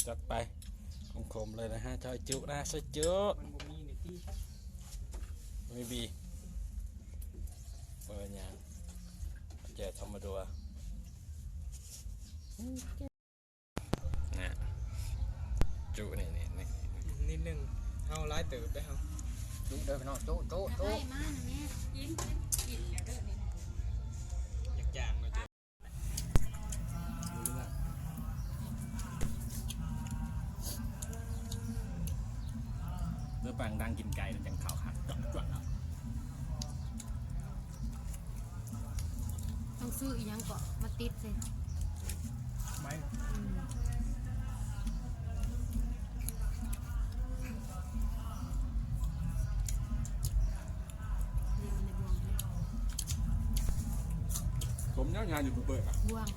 จัดไป ขมๆ เลยนะฮะ ซอยจุนะ ซอยจุ มันบ่มีนี่ติ มีบี บ่เป็นหยัง แจ่วธรรมดา นะ จุนี่ นี่ นี่ นิดนึง เฮาหลายเติบเด้เฮา จุเด้อพี่น้อง จุ จุ จุ มาแม่ กิน กินแล้วเด้อนี่ อยากย่างเลย เด้อ ปังดังกินไก่มันจังเข้าคัก จ้วงๆ เนาะ ต้องซื้ออีหยังเกาะมาติดใส่ ไม้ อืม นี่มันในบ่วงนี่ สมยาวๆ ยูทูบเบอร์อะ บ่วง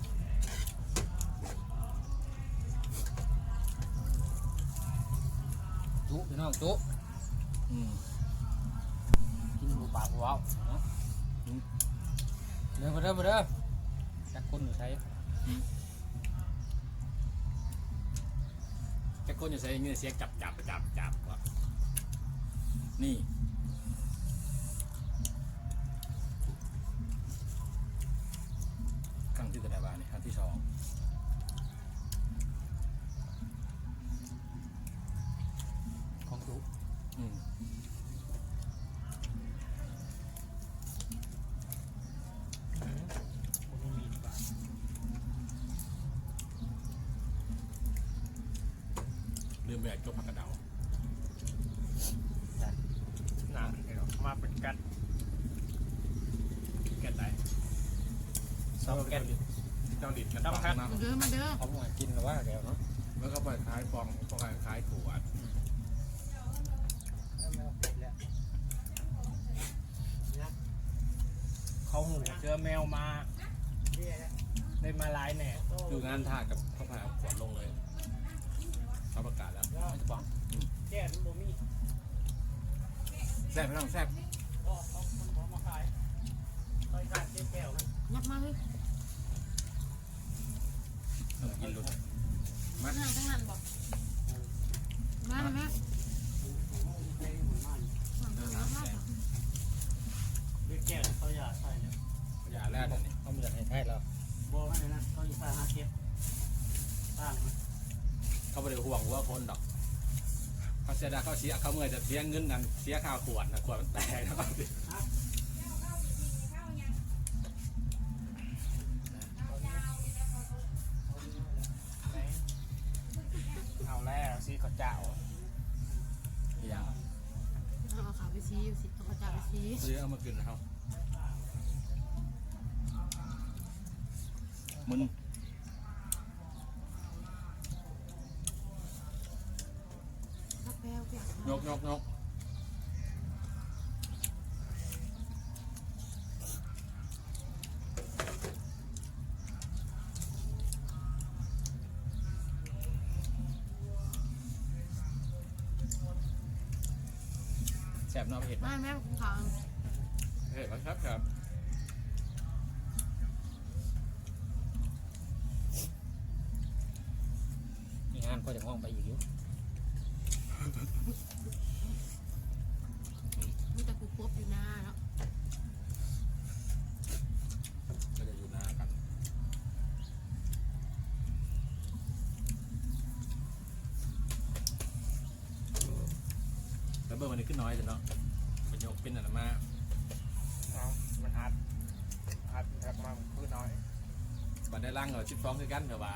จุพี่น้อง จุ อืม กินบ่ปากบ่เว้าเนาะ อืม เด้อ มาเด้อ มาเด้อ จักคนอยู่ไส อืม จักคนอยู่ไส ยินเสียงจับ จับ จับ จับ ว่ะ นี่ ครั้งที่เท่าใดวะนี่ ครั้งที่สอง ของจุ อืม บ่มีมีดบาด ลืมไปจกผักกาดดาว น่ะ มาเป็นกัด กัดใด สองกัด เจ้าดิดกัน สองกัด มาเด้อ มาเด้อ เอามากินแล้วว่าแล้วเนาะ แล้วก็ไปขายปอง ก็ไปขายขวด เขาหูเจอแมวมา ได้มาหลายแหน่ อยู่งานท่ากับเขาพาเอาขวดลงเลย เขาประกาศแล้ว ไม่จะฟ้อง อืม แก้มันบ่มี แซ่บพี่น้อง แซ่บ บ่ เขา เขาบ่มาขาย เขาขายเจ๊แก้วมัน ยับมาเลย เออ กินหลุด มา นั่งข้างนั้นบ่ มา มา เออ เจ๊แก้วเขาอย่าใส่เนี่ย อย่าแล้วเดี๋ยวนี้ เขาบ่อยากให้ใช้แล้ว บ่ ไม่นะ เขาอยู่ใส่หาเก็บ ตั้งมัน เขาบ่ได้ห่วงหัวคนดอก เขาเสียดาย เขาเสีย เขาเมื่อยจะเสียเงินนั่น เสียค่าขวดนะ ขวดมันแตกแล้ว ฮะ เอาแล้ว สีข้าวเจ้า อีหยัง เอาข้าวไปสี เอาข้าวเจ้าไปสี ซื้อเอามากินนะครับ มึน ยก ยก ยก แซ่บเนาะ เผ็ด มาแม่กินข้าว เผ็ด ครับ ครับ มีงานก็จะห้องไปอีกอยู่ มีแต่ผู้ปบอยู่นาเนาะ ก็จะอยู่นากัน แต่เบิ่งอันนี้คือน้อยแต่เนาะ มันยกเป็นอันนั้นมา เอา มันอัด อัดแล้วมาคือน้อย บัดได้ลังเหรอ สิบสอง คือกัน แต่ว่า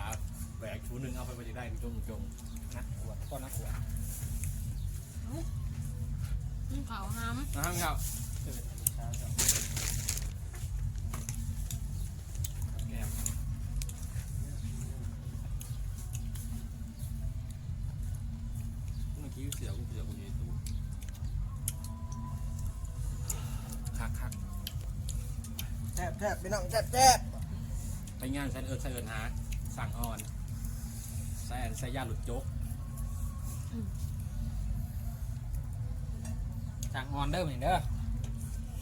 แบกชูหนึ่งเอาไปบ่ได้ จงๆ นักขวด ก็นักขวด เอ้า กินข้าวหาม น้ำครับ เออ เช้าจ้ะ แกม เมื่อกี้เสียกูเสียกูอยู่ในตู้ คักๆ แซ่บๆ พี่น้อง แซ่บๆ ไปงานไซเอิ้น ไซเอิ้นหา สั่งออน ไซอัน ไซย่าหลุดโจ๊ก อืม สั่งออนเด้อมื้อนี้เด้อ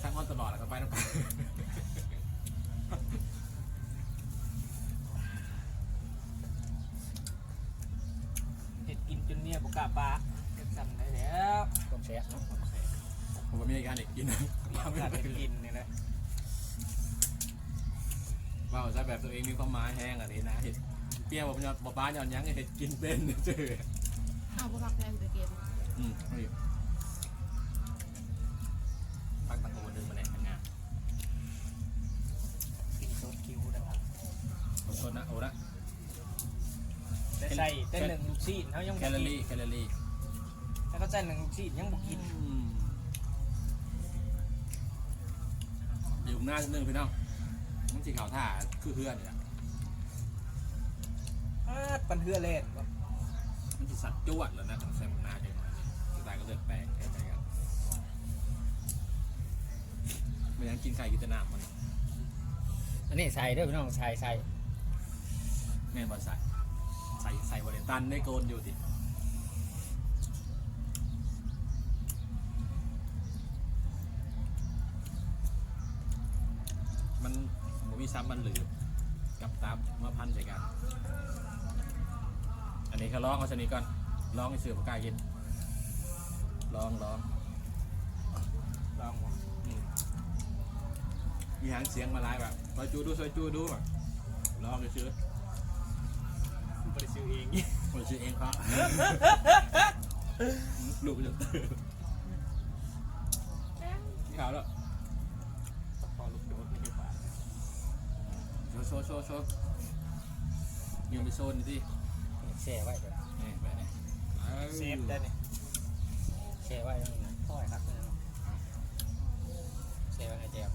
สั่งออนตลอดแล้วก็ไปนำกัน ກະປາກ ຈັກສ່ຳໄດ້ແລ້ວ ຄວາມແຊບເນາະ ຄວາມແຊບ ບໍ່ມີການໄດ້ກິນ ມີໂອກາດໄດ້ກິນນີ້ແຫຼະ ເວົ້າຊະແບບໂຕເອງມີຄວາມໝາຍແຮງອັນນີ້ນະ ເຮັດ ເປັນບໍ່ຍອດ ບໍ່ປານຍອດຫຍັງ ເຮັດກິນເປັນຊື່ ເອົາບໍ່ພັກແພງໄປເກັບ ອືມ ພັກຕັງໂອ ດຶງມາແລ້ວງາມ ກິນສົດຄິວໄດ້ ສົດນະ ໂອນະ. ແຕ່ໃສ່ແຕ່ໜຶ່ງລູກຊີ້ນ ເຮົາຍັງບໍ່ກິນ ແຄລອຣີ ແຄລອຣີ ແຕ່ເຂົາໃສ່ໜຶ່ງລູກຊີ້ນຍັງບໍ່ກິນ ອືມ ຢູ່ໜ້າໜຶ່ງພີ່ນ້ອງ ມັນຊິເຂົ້າທ່າຄືເຮືອນີ້ລະ ປາດ ປານເຮືອແລ່ນບໍ່ ມັນຊິສັດຈວດແລ້ວນະ ຄັນໃສ່ບັກນາວຈັກໜ້ອຍ ສະຕາຍກໍເລືອກແປງ ແປງໃສ່ກັນ ແມ່ນຫຍັງກິນໄຂ່ກິນແຕ່ນ້ຳມັນ ອັນນີ້ໃສ່ເດີພີ່ນ້ອງ ໃສ່ ໃສ່ ແມ່ນບໍ່ໃສ່ ໃສ່ ໃສ່ບໍ່ໄດ້ຕັນໄດ້ໂກນຢູ່ຕິ ມັນບໍ່ມີຊ້ຳມັນຫຼື ກັບຕັບມາພັນໃສ່ກັນ ອັນນີ້ກໍລອງເອົາຊະນີ້ກ່ອນ ລອງໃຫ້ຊື່ບໍ່ກ້າກິນ ລອງ ລອງ ລອງບໍ່ ອືມ ມີຫາງສຽງມາຫຼາຍວ່າ ຊອຍຈູດູ ຊອຍຈູດູ ລອງຊື່ໆ ບໍ່ໄດ້ຊື້ເອງ ບໍ່ໄດ້ຊື້ເອງເພາະ ລູກຈະ ກິນເຂົ້າແລ້ວ ໂຊ ໂຊ ໂຊ ໂຊ ຢືມໄປໂຊນນີ້ຕິ ແຊ່ໄວ້ເດີ ນີ້ໄປນີ້ ເອີ ເຊຟໄດ້ນີ້ ແຊ່ໄວ້ນີ້ນະ ຄ່ອຍຄັກເລີຍເນາະ ແຊ່ໄວ້ໃນແຈ່ວ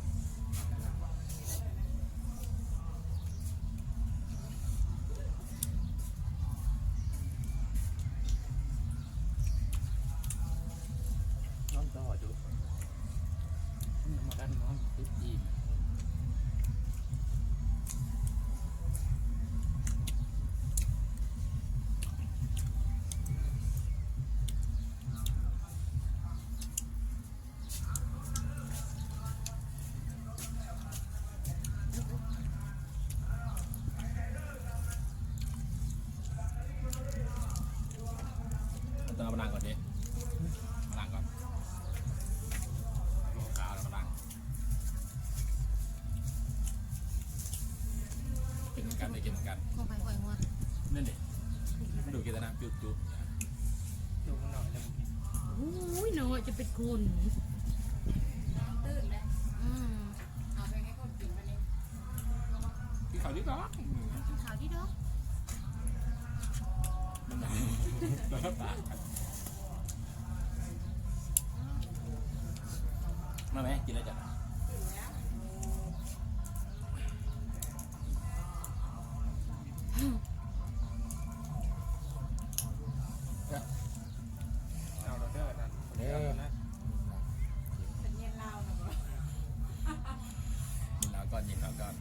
ນອນຕໍ່ຢູ່ ຍັງບໍ່ທັນນອນ ຕິດອີກ ຕ້ອງເອົາມາລ້າງກ່ອນເດ້ ມາລ້າງກ່ອນ ເອົາຂາວແລ້ວມາລ້າງ ກິນນຳກັນ ໄດ້ກິນນຳກັນ ຂອງໃຜຂອງມັນ ນັ້ນເດ້ ມັນດູດກິນແຕ່ນ້ຳຈຸບໆ ລູກມັນນ້ອຍແລ້ວ ໂອ້ຍ ນ້ອຍຈະເປັນຄົນ ຕື່ນແລ້ວ ອືມ ເອົາໄປໃຫ້ຄົນກິນບາດນີ້ ກິນເຂົ້າດີດອກ ກິນເຂົ້າດີດອກ ມັນໜາວ ມາແມ ກິນແລ້ວຈ້ະ ເອົາແລ້ວເດີ ອັນນັ້ນ ເດີ ເປັນເຢັນລາວນະບໍ່ ເຢັນລາວກ່ອນ ເຢັນລາວກ່ອນ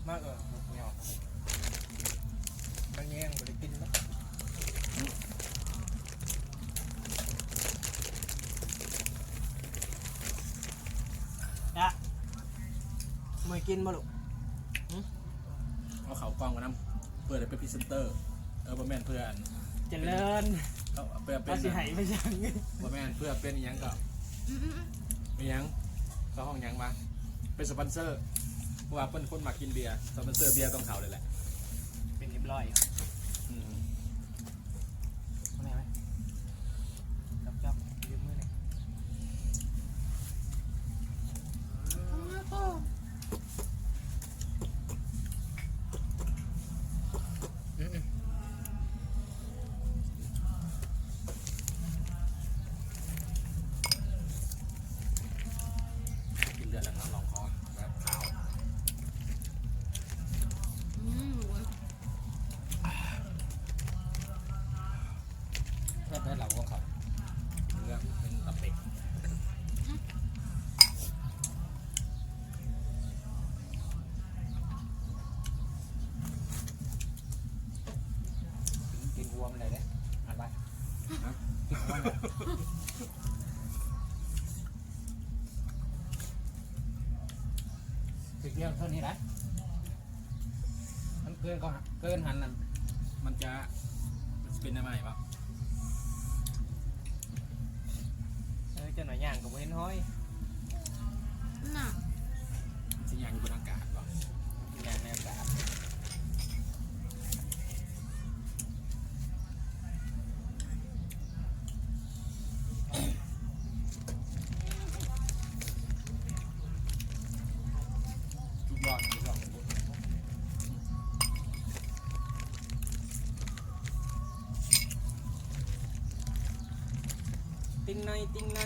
ມາເອີ ໝົກຫຍອກ ມັນແຍງບໍ່ໄດ້ກິນເນາະ ຈະ ເມື່ອຍກິນບໍ່ລູກ ຫື? ເອົາເຂົ້າກ່ອງໄປນຳ ເພື່ອໄດ້ເປັນພຣີເຊັນເຕີ ເອີ ບໍ່ແມ່ນເພື່ອອັນ ຈະເລີນ ເອີ ເພື່ອເປັນ ເຂົາຊິໃຫ້ມາຫຍັງ ບໍ່ແມ່ນ ເພື່ອເປັນອີ່ຫຍັງກໍ ອືມໆໆ ອີ່ຫຍັງ ເຂົາຮ້ອງຫຍັງວະ ເປັນສະປອນເຊີ ເພາະວ່າເພິ່ນຄົນມັກກິນເບຍ ສະປອນເຊີເບຍຕ້ອງເຂົ້າເລີຍແຫຼະ ເປັນຮຽບຮ້ອຍ ອືມ ເອົາແມ່ໄວ້ ຈັບໆ ຢືມມືແດ່ ກິນເລືອດແລ້ວກໍລອງຄໍແບບຂາວ ອືມ ແຊບໄດ໋ເຫຼົ້າຂອງເຂົາ ເລືອດເປັນຕະເປັກ ກິນຮວມໄດ້ເດ້ ອັນໄວ້ ຮະ ຊິກຽວເທົ່ານີ້ລະ ມັນ ເກີນກໍເກີນຫັ້ນນັ້ນ ມັນຈະ ມັນຊິເປັນແນວໃໝ່ບໍ່? ເອີ ເຈົ້າໜ້ອຍຍ່າງກໍບໍ່ເຫັນຮອຍ. ນະ ຊິຍ່າງຢູ່ບົນອາກາດບໍ່? ຊິຍ່າງໃນອາກາດ. ສຸດຍອດ ສຸດຍອດ. ຕິ່ງໃນ ຕິ່ງໃນ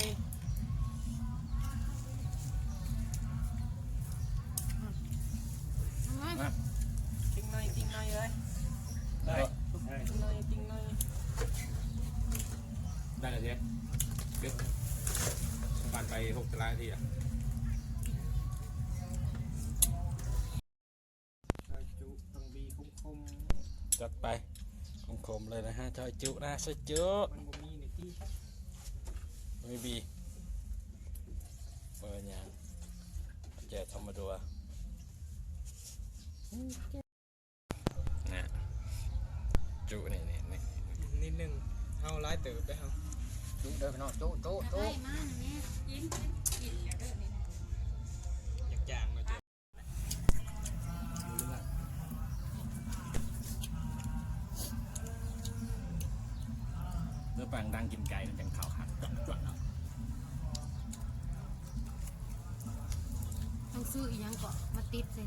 ມາ ຕິ່ງໃນ ຕິ່ງໃນເອີຍ ໄດ້ ຕິ່ງໃນ ຕິ່ງໃນ. ໄດ້ແລ້ວເດ້ ເກັບ ຜ່ານໄປຫົກຕາລາງນາທີລະ. ຊອຍຈຸຕ້ອງບີຂົມໆ ຈັດໄປ ຂົມໆເລີຍນະຮະ ຊອຍຈຸນະ ຊອຍຈຸ. ມັນບໍ່ມີນີ້ຕິ ບໍ່ມີບີ ບໍ່ເປັນຫຍັງ ແຈ່ວທຳມະດົວນະ ຈຸນີ້ ນີ້ ນີ້ ນິດໜຶ່ງ ເຮົາຫຼາຍເຕີບເດ້ເຮົາ ຈຸເດີພີ່ນ້ອງ ຈຸ ຈຸ ຈຸ. ຢາກຈາງເນາະ ເດີ ປາງດັງກິນໄກ່ມັນຈັ່ງເຂົ້າຄັກ ຈວດໆເນາະ. ຕ້ອງຊື້ອີ່ຫຍັງເກາະມາຕິດໃສ່